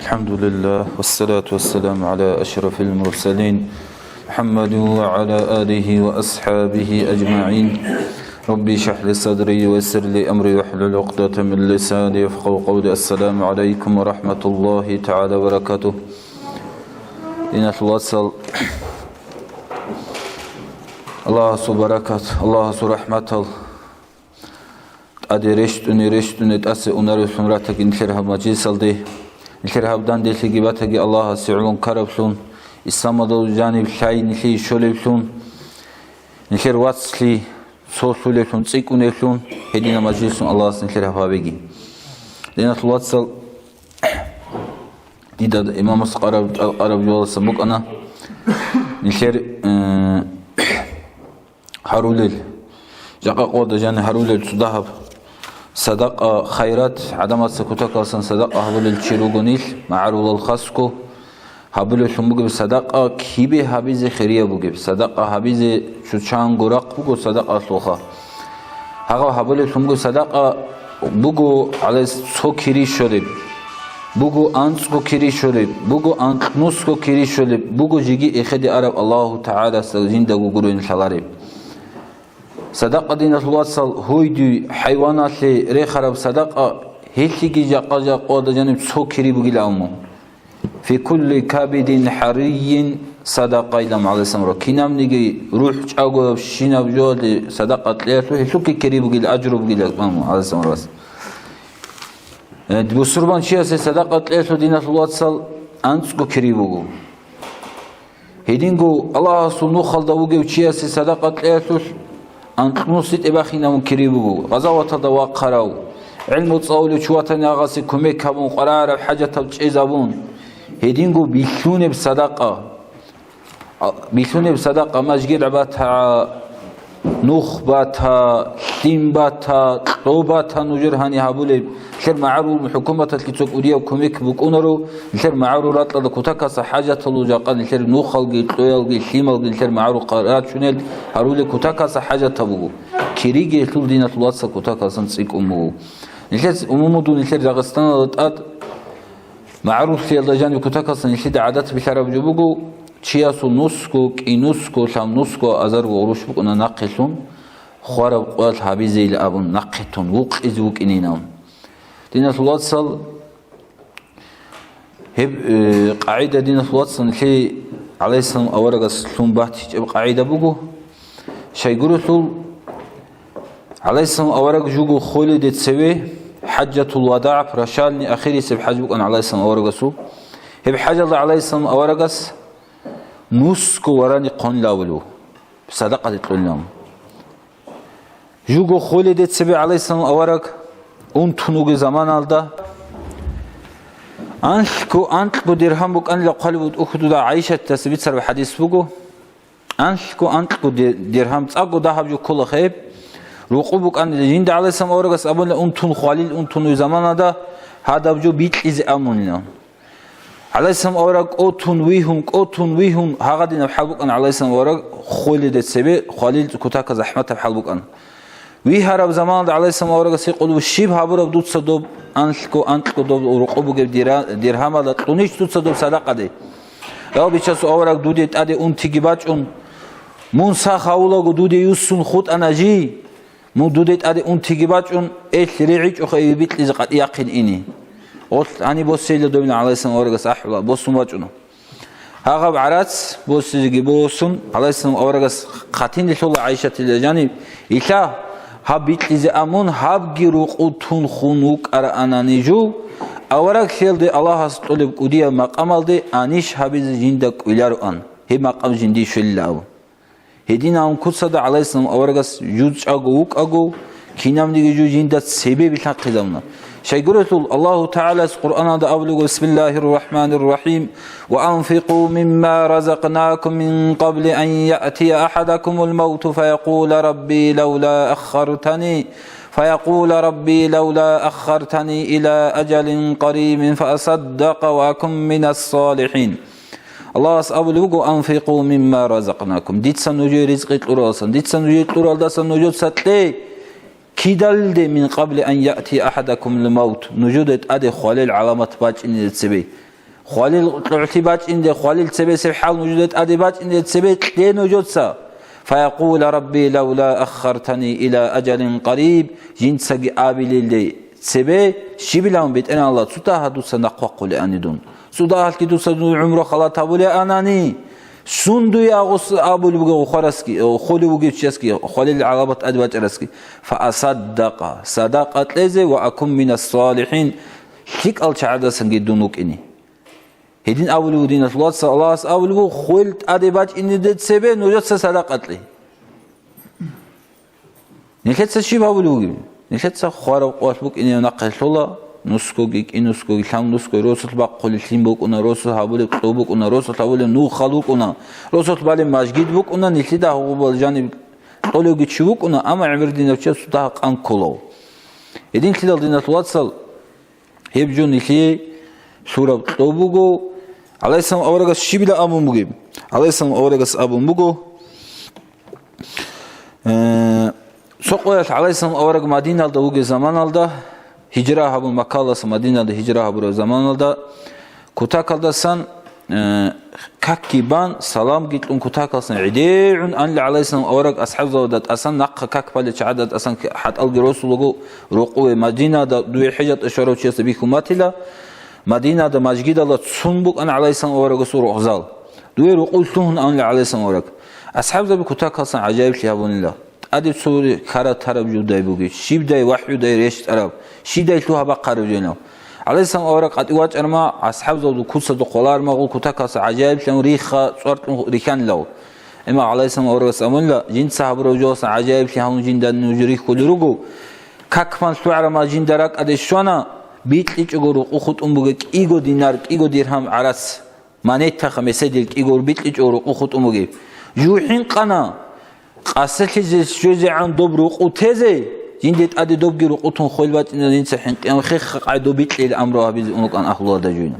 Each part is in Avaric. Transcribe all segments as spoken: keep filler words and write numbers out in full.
الحمد لله والصلاة والسلام على أشرف المرسلين محمد وعلى آله وأصحابه أجمعين. ربي اشرح لي صدري ويسر لي أمري واحلل عقدة من لساني يفقهوا قولي. السلام عليكم ورحمة الله تعالى وبركاته. Диналъул вацал, Аллагьасул баракат, Аллагьасул рахӀматал тӀаде рещтӀуни-рещтӀуни тӀаса унаревлъун ратаги нилъер гьаб мажлисалде, нилъер гьаб данделъиги батаги Аллагьасе гӀоло ккараблъун, исламалда жаниб лъай нилъее щолеблъун, нилъер вацлъи цолъулеблъун, цӀикӀкӀунеблъун, гьединаб мажлисун Аллагьас нилъер гьаб гьабеги. Диналъул вацал, дида имамас къараб, къараб жоялдасан букӀана, нилъер, э, гьарулел, жакъа къоялда жаниб гьарулел цо дагьаб садакъа, хайрат, гӀадамаца кутакалдасан садакъа гьабулел чи ругонил, магӀарулал хасго гьабулеблъун бугеб садакъа кибе гьабизе хирияб бугеб, садакъа гьабизе чучанго рахъ буго садакъалъулха. Гьагъав гьабулеблъун бугеб садакъа буго гьалес цо кири щолеб, буго анцӀго кири щолеб, буго анкьнусго кири щолеб, буго жеги эхеде араб Аллагьу ТагӀаласда жиндаго гурони лъалареб. Садакъа, диналъул вацал, гьуйдуй, хӀайваналъе рехараб садакъа, гьелъиги жакъа-жакъа къоялда жаниб цо кири бугилан абун. Фи кулли кабидин хӀарийин садакъа, илан гӀалайгьиссалам. Кинабниги рухӀ чӀагоябщинаб жоялде садакъа кьеялъул гьелъухъе кири бугил, ажру бугил, илан гӀалайгьиссалам. Э, бусурбан чиясе садакъа кьеялъул, диналъул вацал, анцӀго кири буго. Гьединго Аллагьасул нухалда вугев чиясе садакъа кьеялъулъ анкьнуси тӀебахинабун кири буго, гъазаваталда вахъарав, гӀилму цӀалулев чи ватани гьагъасе кумек гьабун, къваригӀараб хӀажатаб чӀезабун. Гьединго билълъунеб садакъа, а, билълъунеб садакъа, мажгит бата, нух бата, лъим бата, кьо бата нужер гьаниб гьабулеб. Нилъер магӀарул хӀукуматалъги цо кӀудияб кумек букӀунаро, нилъер магӀарул ракьалда кутакалдаса хӀажаталъул жакъа нилъер нухалги, кьоялги, лъималги нилъер магӀарул къа-, рачунел гьарулел кутакалдаса хӀажатаб буго. Кириги гьелъул, диналъул вацал, кутакалдасан цӀикӀкӀун буго. Нилъер умумудул нилъер Дагъистаналда тӀад магӀаруллъиялда жаниб кутакалдасан нилъеда гӀадат билъараб жо буго, чиясул нусго, кӀинусго, лъабнусго азарго гъурущ букӀуна нахъелъун, хвараб къоялъ гьабизейилан абун нахъе тун, вукъизе вукӀинин абун. Диналъул вацал, гьеб, э, къагӀида, диналъул вацал, нилъее гӀалайгьиссалам аварагас лъун батичӀеб къагӀида буго. Щайгурелъул, гӀалайгьиссалам авараг жуго хвелиде цеве, хӀаджатул вадагӀ, прощальный, ахирисеб хӀаж букӀан гӀалайгьиссалам аварагасул. Гьеб хӀажалда гӀалайгьиссалам аварагас нусго варани хъванилавулев, садакъаде кьолилан. Жуго хвелиде цебе гӀалайгьиссалам авараг унтун вугеб заманалда, анлъго анкьго диргьам букӀанила хъвалеб бутӀа, ухудуда ГӀайшатидаса бицараб хӀадис буго. Анлъго анкьго ди-, диргьам, цӀакъго дагьаб жо ккола гьеб, рукъу букӀанила. Жинда гӀалайгьиссалам аварагас абуна, унтун хвалил, унтун вугеб заманалда гьадаб жо бикьизе амунила. ГӀалайгьиссалам авараг кӀотун вигьун, кӀотун вигьун, гьагъадинаб хӀал букӀан гӀалайгьиссалам авараг хвелиде цебе, хвалил кутакалда захӀматаб хӀал букӀан. Вигьараб заманалда гӀалайгьиссалам аварагас гьикъулев, щиб гьабураб дуца доб анлъго анкьго доб рукъу бугеб дира-, диргьамалда кьунищ дуца доб садакъаде? Я Аллагь, Бичасул авараг, дуде тӀаде унтиги бачӀун, мун сах гьавулаго дуде юссун хутӀана жий. Мун дуде тӀаде унтиги бачӀун, элъ ригӀичӀоха эбе бикьизе къватӀи яхъин ине. Гъолъ гьаниб босейила добилан гӀалайгьиссалам аварагас ахӀула, босун бачӀуна. Гьагъаб гӀарац босизеги босун, гӀалайгьиссалам аварагас хъатине лъола ГӀайшатила жаниб, илъа гьаб бикьизе амун, гьабги рукъу тун хун вукӀараанани жув, авараг лъелде Аллагьас кьолеб кӀудияб макъамалде анищ гьабизе жинда кӀвелароан, гьеб макъам жиндие щвелила абун. Гьединабун куцалда гӀалайгьиссалам аварагас жуз чӀаго вукӀаго, кинабниги жо жинда цебе билъанхъизабуна. Щайгурелъул, Аллагьу ТагӀалас Къуръаналда абулеб: «Бисмиллагьир рахӀманир рахӀим. Ва анфикъу мимма разакънакум мин къабли ан яътия ахӀадакумул мавту фаякъула: Рабби, лавла аххартани, фаякъула: Рабби, лавла аххартани иля ажалин къарибин фаасаддакъа ва акун минас салихӀин». Аллагьас абулеб буго: «Анфикъу мимма разакънакум», дица нужее ризкъи кьуралдасан, дица нужее кьуралдасан нужеца кье, кидалде, «мин къабли ан яътия ахӀадакумул мавт», нужеде тӀаде хвалел гӀаламат бачӀине цебе. Хвалил кьогӀлъи бачӀинде, хвалил цебесеб хӀал нужеда тӀаде бачӀинде цебе кье нужеца. Фаякъула: «Рабби, лавла аххартани иля аджалин къариб», жинцаги абилелде цебе, щибилан БетӀергьан Аллагь, цо дагьа дуца нахъвахъулеани дун. Цо дагьалъги дуца дун гӀумру халат гьабулеанани, сун дуе агъус абулеб буго хварасги, холев вугев чиясги, хвалил гӀаламат тӀаде бачӀарасги. Фаасаддакъа, садакъа кьезе, ва акун минас салихӀин, лъикӀал чагӀаздасанги дун вукӀине. Гьедин абулеб буго, диналъул вацал, Аллагьас абулеб буго, хвел тӀаде бачӀинеде цебе нужеца садакъа кье. Нилъеца щиб гьабулеб бугеб? Нилъеца хварав къоялъ букӀинев нахъе лъола, нусгоги, кӀинусгоги, лъабнусгоги, росулъ бахъулеб лъим букӀуна, росулъ гьабулеб кьо букӀуна, росулъ гьабулеб нух хал букӀуна, росулъ балеб мажгид букӀуна, нилъеда гьагъубал жаниб кьолевги чи вукӀуна, амма гӀемер динав чиясул дагь къан кколав. Гьединлъидал, диналъул вацал, гьеб жо нилъее лъураб кьо буго. ГӀалайгьиссалам аварагас щибила абун бугеб? ГӀалайгьиссалам аварагас абун буго, э, цо къоялъ гӀалайгьиссалам авараг Мадиналда вугеб заманалда, гьижра гьабун, Маккалдаса Мадиналда гьижра гьабураб заманалда, кутакалдасан, э, какги бан, саламги кьун, кутакалдасан гӀедегӀун анила гӀалайгьиссалам авараг асхӀабзавада тӀасан, нахъа как балел чагӀазда тӀасан хӀатӀалги росулаго рокъове, Мадинада дуе хӀежатӀа щварав чиясда бихьун батила, Мадинада мажгидалда цун букӀана гӀалайгьиссалам аварагасул рогъзал. Дуе рокъов лъугьун анила гӀалайгьиссалам авараг. АсхӀабзаби кутакалдасан гӀажаиблъи гьабунила. ТӀаде цо хьарат тараб журдай бугеб, щибдай вахӀюдай рещтӀараб, щибдай лъугьа-бахъараб жо гьенав. ГӀалайгьиссалам авараг къватӀив вачӀарма, асхӀабзабазул куцазда къвалармагъул кутакалдаса гӀажаиблъун рихха цӀваркьун рихьанилав. Амма гӀалайгьиссалам аварагас абунила, жинца гьабураб жоялдасан гӀажаиблъи гьабун жинда нуж рихьулел руго. Как бан лъугӀарама жинда ракӀалде щвана, бикьичӀого рукъу хутӀун бугеб кӀиго динар, кӀиго диргьам гӀарац. Монетаха меседил кӀиго бикьичӀого рукъу хутӀун бугеб. Жу хӀинкъана, къасилъизе щвезегӀан доб рукъу тезе, жинде тӀаде добги рукъу тун хвел бачӀина, жинца хӀинкъияб хехха къайдо бикьил амру гьабизе унукан агьлуялда жуйна.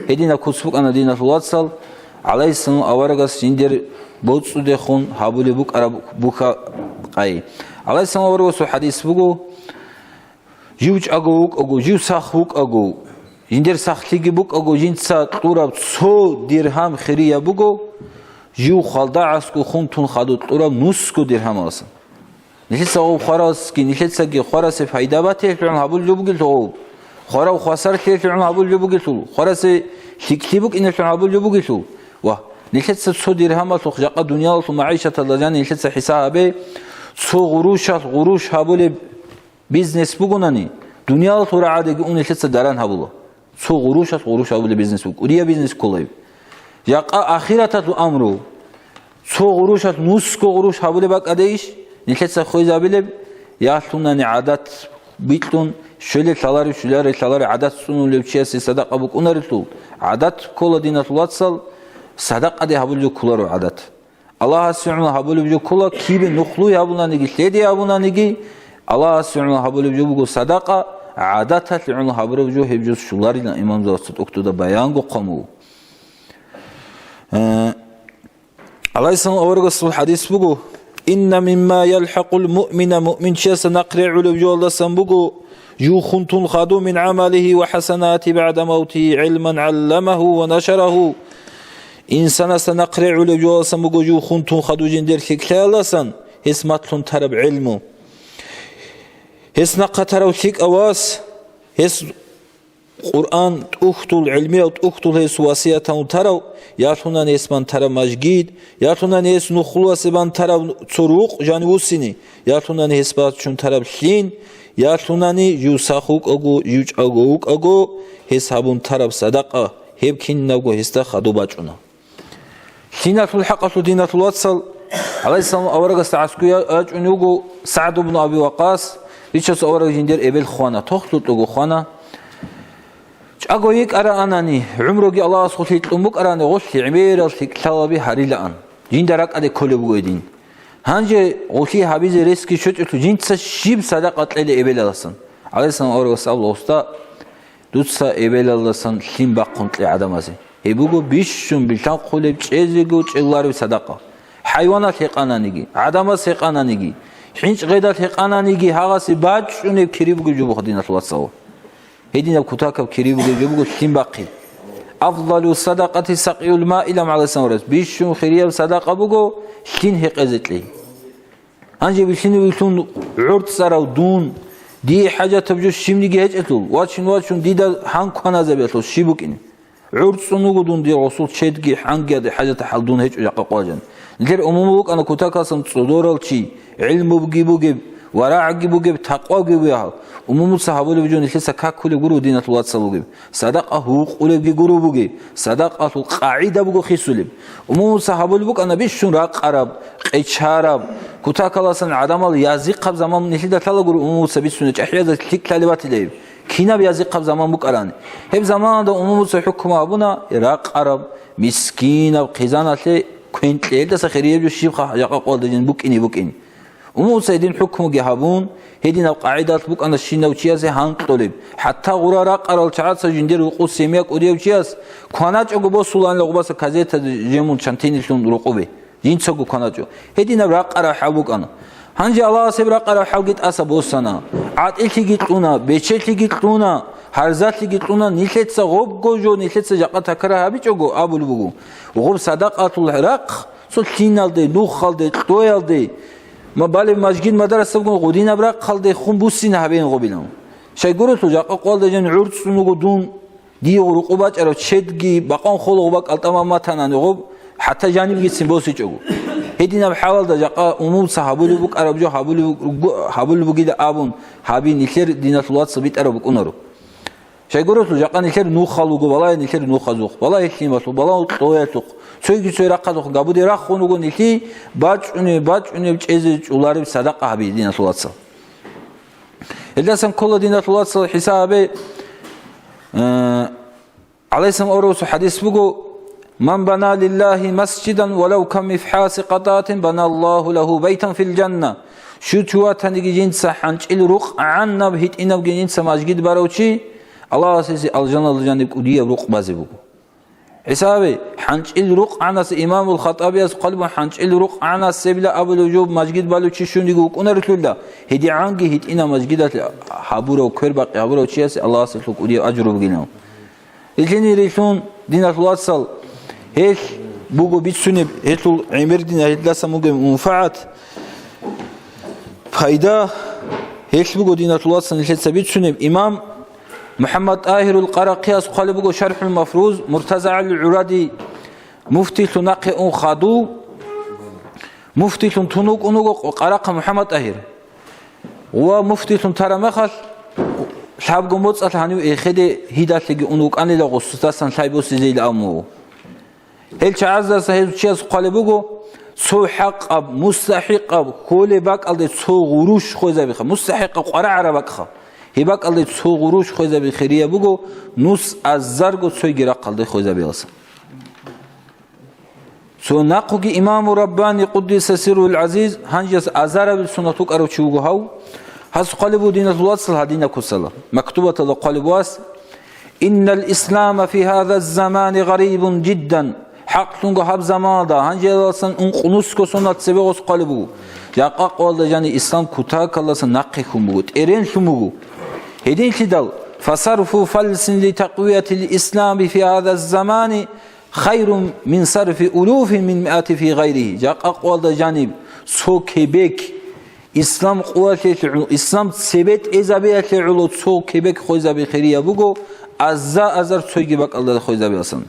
Гьединаб куц букӀана, диналъул вацал, гӀалайгьиссалам аварагас жиндир боцӀудехун гьабулеб букӀараб буха къай. ГӀалайгьиссалам аварагасул хадис буго, Жив чӀаго вукӀаго, жив сах вукӀаго, жиндир сахлъиги букӀаго, жинца кьураб цо диргьам хирияб буго, жив хвалдагӀасго хун тун хадуб кьураб нусго диргьамаласан. Нилъеца гъов хварасги, нилъецаги хварасе пайда батилъун гьабулеб бугелъул гъов, хварав хвасарлъиялъун гьабулеб бугелъул, хварасе лъикӀлъи букӀиналъун гьабулеб бугелъул, ва нилъеца цо диргьамалъухъ жакъа дуниялалъул магӀишаталда жани нилъеца хӀисаб гьабе, цо гъурущалъ гъуруш гьабулеб бизнес бугонани, дуниялалъул рагӀадеги ун нилъеца даран гьабула. Цо гъурушалъ гъуруш гьабулеб бизнес буго, кӀудияб бизнес кколеб. Жакъа ахираталъул амру, цо гъурушалъ нусго гъуруш гьабулеб бакӀадейищ, нилъеца хвезабилеб, ялъунани гӀадат бикьун, щвелел лъаларев, щвеларел лъаларев гӀадат цӀунулев чиясе садакъа букӀунарелъул, гӀадат ккола, диналъул вацал, садакъаде гьабулеб кколаро гӀадат. Аллагьасе гӀоло гьабулеб жо ккола, кибе нухлуй гьабунаниги, лъеде гьабунаниги, Аллагьасе гӀоло гьабулеб жо буго садакъа, гӀадаталъе гӀоло гьабураб жо гьеб жо щоларилан имамзабаца тӀухьдуда баянго хъван буго. Э, гӀалайгьиссалам аварагасул хадис буго, «Инна мимма ялхӀакъул муъмина», муъминчиясда нахъ регӀулеб жоялдасан буго, Жив хун тун хаду мин гӀамалихи ва хӀасанати баъда мавтихи гӀилман гӀалламаху ва нашараху. Инсанасда нахъ регӀулеб жоялдасан буго жив хун тун хаду жиндир лъикӀлъиялдасан гьес малъун тараб гӀилму. Гьес нахъа тарав лъикӀав вас, гьес Къуръан тӀухьдул, гӀилмияв тӀухьдул гьес васиятав тарав, ялъунани гьес бан тараб мажгид, ялъунани гьес нухлуасе бан тараб цо рукъ жанивуссине, ялъунани гьес бачун тараб лъин, ялъунани жив сах вукӀаго, жив чӀаго вукӀаго, гьес гьабун тараб садакъа, гьеб кинабго гьесда хадуб бачӀуна. Лъиналъул хӀакъалъулъ, диналъул вацал, гӀалайгьиссалам аварагасда гӀаскуй я-, ячӀун вуго СагӀд ибн Аби Ваккас, ричасул авараг жиндир эбел хвана, тохлъукього хвана. ЧӀаго йикӀараанани, гӀумруги Аллагьас гъулъи кьун букӀарани, гъулъ гӀемерал лъикӀлъалаби гьарилаан. Жинда ракӀалде кколеб буго гьедин. Гьанже гъулъи гьабизе ресги щвечӀелъул жинца щиб садакъа кьела эбелаласан? ГӀалайгьиссалам аварагас абула, уста, дуца эбелалдасан лъим бахъун кье гӀадамазе. Гьеб буго бищун билълъанхъулеб, чӀезего чӀезулареб садакъа. ХӀайваналъ гьекъананиги, гӀадамас гьекъананиги, хӀинчӀ-гъедалъ гьекъананиги гьагъасе бачӀунеб кири бугеб жо буго, диналъул вацал. Гьединаб кутакаб кири бугеб жо буго лъим бахъи. «Афдалу садакъати сакъиюл ма», илан гӀалайгьиссалам аварагас, бищун хирияб садакъа буго лъим гьекъезе кьей. Гьанже вилълъине вилълъун гӀорцӀарав дун, дие хӀажатаб жо щибниги гьечӀелъул, вачин-вачин дида гьан кваназабиялъул щиб букӀин? ГӀорцӀун вуго дун, дир гъосул чедги хӀангиялде хӀажатахӀал дун гьечӀо жакъа къважан. Нилъер умумул вукӀана кутакалсан цӀодорал чи, гӀилмуги бугеб, варагӀги бугеб, такъваги бугеб гьал. Умумуца гьабулеб жо нилъеца какулеб гуро, диналъул вацал, вугеб. Садакъа гьукъулебги гуро бугеб, садакъалъул къагӀида буго хисулеб. Умумуца гьабулеб букӀана бищун ракъараб, къечараб, кутакаласан гӀадамал язихъаб заман нилъеда лъала гуро, умумуца бицуна чӀахӀиязда лъикӀлъали батилаиб, кинаб язихъаб заман букӀарани. Гьеб заманалда умумуца хӀукму гьабуна ракъараб, мискинаб, хъизаналъе квен кьеялдаса хирияб жо щибха жакъа къвалда жин букӀине букӀин. Умумуца гьедин хӀукмуги гьабун, гьединаб къагӀидалъ букӀана щинав чиясе гьанкьулеб. ХӀатта гъура ракъарал чагӀаца жиндир рукъу семья кӀудияв чияс кваначӀого босуланила гъубаса казета жемун чантинилъун рукъубе. Жинцаго кваначӀо. Гьединаб ракъараб хӀал букӀана. Гьанже Аллагьас гьеб ракъараб хӀалги тӀаса босана. ГӀатӀилъиги кьуна, бечелъиги кьуна, гьарзалъиги кьуна, нилъеца гъобго жо нилъеца жакъа такара гьабичӀого абулеб буго. Гъоб садакъатул рахъ, цо лъиналде, нухалде, кьоялде, ма балеб мажгит-мадрасабгун гъудинаб рахъалде хун буссина гьабеян гъобилан. Щайгурелъул жакъа къвалда жан гӀурцӀун вуго дун, дие рукъу бачӀарав чедги бакъан холо гъуба кӀалтӀа ма матанани гъоб, хӀатта жанибгицин босичӀого. Гьединаб хӀалалда жакъа умумца гьабулеб букӀараб жо гьабулеб буго, гьабулеб бугила абун гьаби нилъер диналъул вацал битӀараб букӀунаро. Щайгурелъул жакъа нилъер нухал вуго, балагье нилъер нухазухъ, балагье лъималъухъ, балагье кьоялъухъ, цойги цой рахъалъухъ габуде рахун вуго нилъи бачӀунеб, бачӀунеб чӀезе чӀолареб садакъа гьаби диналъул вацал. Гьелдасан ккола диналъул вацал хӀисаб гьабе, э, гӀалайгьиссалам аварагасул хӀадис буго: «Ман бана лиллагьи масжидан валав камифхӀаси къатӀатин, баналлагьу лагьу байтан фил жанна». Щучу ватаниги жинца хӀанчӀил рукъ гӀанаб гьитӀинабги жинца мажгит барав чи, Аллагьас гьесие алжаналда жаниб кӀудияб рукъ базе буго. ХӀисабе, хӀанчӀил рукъ гӀанас имамул ХатӀабияс хъвалеб буго, хӀанчӀил рукъ гӀанасебила абулев жо мажгит балев чи щуниги вукӀунарелъулла, гьедигӀанги гьитӀинаб мажгидалъе гьабурав, квербакъи гьабурав чиясе Аллагьас гьелъул кӀудияб ажру бугилан. Гьелъин рилъун, диналъул вацал, гьелъ буго бицунеб, гьелъул гӀемер дин гьелдасан бугеб мунфагӀат, пайда, гьелъ буго диналъул вацал нилъеца бицунеб. Имам МухӀаммад ТӀагьирул Къарахъияс хъвалеб буго ШархӀул Мафруз, МуртазагӀил ГӀуради муфтилъун нахъе ун хадув, муфтилъун тун вукӀун вуго Къарахъа МухӀаммад ТӀагьир. Ва муфтилъун тараб мехалъ, лъабго моцӀалъ гьанив эхеде гьидалъеги ун вукӀанила гъусдасан лъай босизейилан абун буго. Гьел чагӀаздаса гьев чияс хъвалеб буго, цо хӀакъаб, мустахӀикъаб, кколеб бакӀалде цо гъурущ хвезабиха, мустахӀикъаб къварагӀараб бакӀха. Гьеб бакӀалде цо гъурущ хвезаби хирияб буго, нус азарго цойги рахъалде хвезабиялса. Цо нахъуги имаму Раббани, къуддиса сирругьул гӀазиз, гьанжеяс азарабил сунат вукӀарав чи вуго гьав. Гьас хъвалеб буго диналъул вацал гьадинаб куцала. Мактубаталда хъвалеб буго гьас: «Иннал ислама фи гьаза замани гъарибун жиддан». ХӀакълъунго гьаб заманалда, гьанжеялдасан ункънусго соналъ цебе гъос хъвалеб буго. Жакъа къоялда жани ислам кутакалдаса нахъе хьун буго, тӀеренлъун буго. Гьединлъидал, «Фасарфу фалсин ли такъвиятил ислами фи гьаза замани хайрун мин сарфи улуфин мин миати фи гъайригьи». Жакъа къоялда жаниб цо кебек ислам къувалъиялъе гӀоло, ислам цебе тӀезабиялъе гӀоло цо кебек хвезаби хирияб буго, аза-азар цойги бакӀалда хвезабиялсан.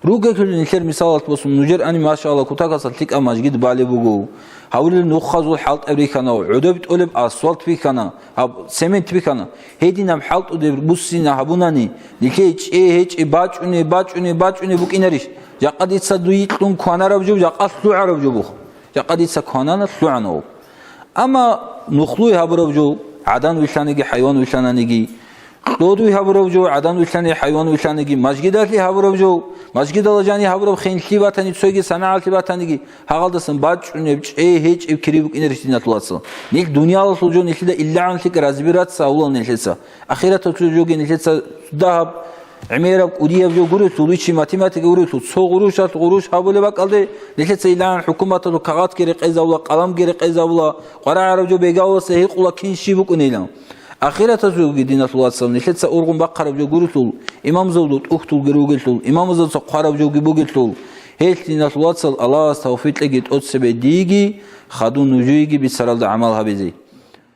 Ругелъул нилъер мисалалъ босун, нужер ани, машалла, кутакалса лъикӀаб мажгит балеб буго. Гьавулел нухазул хӀалтӀаб рихьана, гӀодоб тӀолеб асфальт бихьана, гьаб цемент бихьана. Гьединаб хӀалтӀудеб буссина гьабунани, нилъее чӀей гьечӀеб бачӀунеб, бачӀунеб, бачӀунеб букӀинарищ? Жакъа дица дуе кьун кванараб жо, жакъа лъугӀараб жо буго. Жакъа дица кванана, лъугӀана гьаб. Амма нухлуй гьабураб жо, гӀадан вилълъаниги, хӀайван вилълъананиги, кьодуй гьабураб жо, гӀадан вилълъани, хӀайван вилълъаниги, мажгидалъи гьабураб жо, мажгидала жани гьабураб хенлъи батани, цойги санагӀалъи батаниги, гьагъалдасан бачӀунеб, чӀей гьечӀеб кири букӀинарищ диналъул вацал? Нилъ дуниялалъул жо нилъида иллагьун лъикӀ разибираться гьавулал нилъеца. Ахираталъул жоги нилъеца дагьаб, гӀемераб, кӀудияб жо гурелъул, вичи математика гурелъул, цо гъурущалъ гъурущ гьабулеб бакӀалде, нилъеца илан хӀукуматалъул кагъатги рекъезабула, къаламги рекъезабула, къварагӀараб жо бегавуласа гьикъула кин щиб букӀунилан. Ахираталъулги, диналъул вацал, нилъеца ургъун бахъараб жо гурелъул, имамзабазул тӀухьдулги ругелъул, имамзабазда хъвараб жоги бугелъул, гьелъ, диналъул вацал, Аллагьас тавфикъ кьеги тӀоцебе диеги хадуб нужееги бицаралда гӀамал гьабизе.